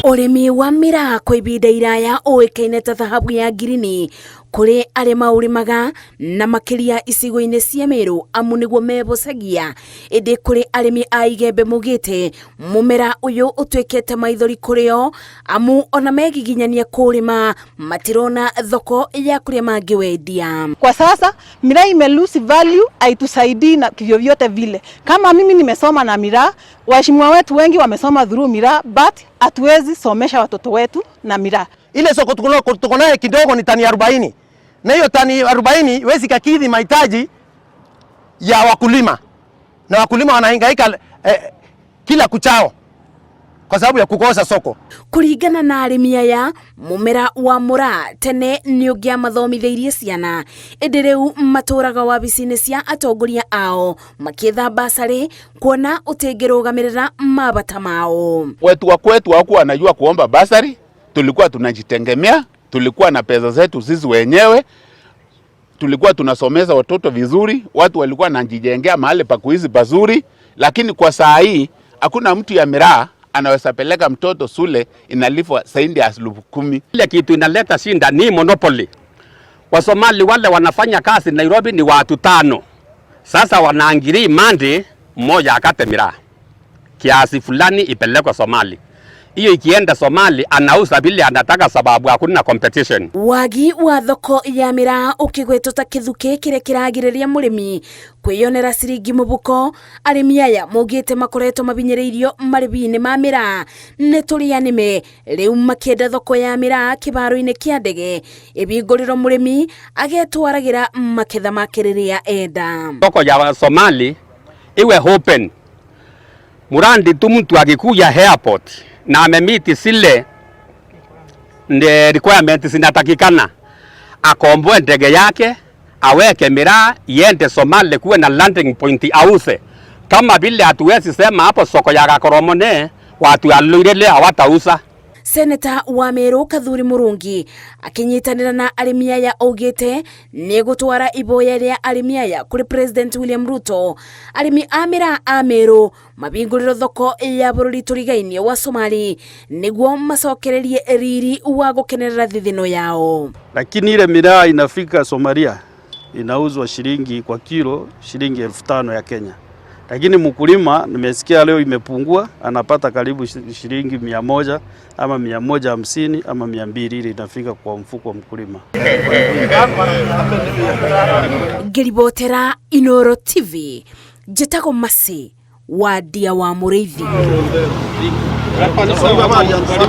Ũrĩmi wa miraa kwa ibinda iraya ũĩkaine ta thahabu ya ngirini kũrĩ arĩa maũrĩmaga na makĩria icigo-inĩ cia Meru amu nĩguo mebocagia. Ĩndĩ kũrĩ arĩmi a Igembe maugĩte mũmera ũyũ ũtuĩkĩte maithori kũrĩ o amu ona megiginyania kũũrĩma matirona thoko ya kũrĩa mangĩwendia. Kwa sasa miraa ime lose value, haitusaidii na kivyovyote vile. Kama mimi nimesoma na miraa, waheshimiwa wetu wengi wamesoma through miraa, but hatuwezi somesha watoto wetu na miraa. Ile soko tuko naye kidogo ni tani 40, na hiyo tani 40 wezi kakidhi mahitaji ya wakulima, na wakulima wanahangaika kila kuchao kwa sababu ya kukosa soko. Kũringana na arĩmi aya, mũmera wa mũraa tene nĩ ũngĩamathomithĩirie ciana, ĩndĩ rĩu matũraga wabici-inĩ cia atongoria ao makĩetha basarĩ kuona ũtingĩrũgamĩrĩra mabata mao. Wetu wa kwetu hawakuwa wanajua kuomba basari, tulikuwa tunajitegemea, tulikuwa na pesa zetu sisi wenyewe, tulikuwa tunasomeza watoto vizuri, watu walikuwa wanajijengea mahali pa kuishi pazuri, lakini kwa saa hii hakuna mtu ya miraa anaweza peleka mtoto shule inalipwa zaidi ya 10,000. Ile kitu inaleta shinda ni monopoly. Wasomali wale wanafanya kazi Nairobi ni watu tano. Sasa wanaangirii mandi mmoja akate miraa kiasi fulani ipelekwe Somali. Hiyo ikienda Somali anauza vile anataka, sababu hakuna competition. Wagi wa thoko ya miraa ũkĩgwetwo ta kĩthukĩ kĩrĩa kĩragirĩrĩria mũrĩmi kwĩyonera ciringi mũbuko. Arĩmi aya maugĩte makoretwo mabinyĩrĩirio marĩbi-inĩ ma miraa nĩ tũrĩa nĩme, rĩu makĩenda thoko ya miraa kĩbaro-inĩ kĩa ndege ĩbingũrĩrwo mũrĩmi agetwaragĩra maketha make rĩrĩa enda. Soko ya Somali iwe open. Murandi tu mtu akikuja airport na amemeet zile requirement zinatakikana, akomboe ndege yake, aweke miraa iende Somali, kuwe na landing point ause. Kama vile hatuwezi sema hapo soko ya Gakoromone watu ya Loirele hawatauza. Seneta wa Meru Kathuri Murungi akinyitanĩra na arĩmi aya augĩte nĩ gũtwara iboya rĩa arĩmi aya kũrĩ President William Ruto. Arĩmi a miraa a Meru mabingũrĩrwo thoko ya bũrũri tũrigainie wa Somali nĩguo macokererie riri wa gũkenerera thithino yao. Lakini ile miraa inafika Somalia inauzwa shilingi kwa kilo shilingi 5,000 ya Kenya, lakini mkulima nimesikia leo imepungua, anapata karibu shilingi 100 ama 150 ama 200 ile inafika kwa mfuko wa mkulima. Ngĩribotera Inooro TV, njĩtagwo Mercy wa Ndia wa Mũrĩithi.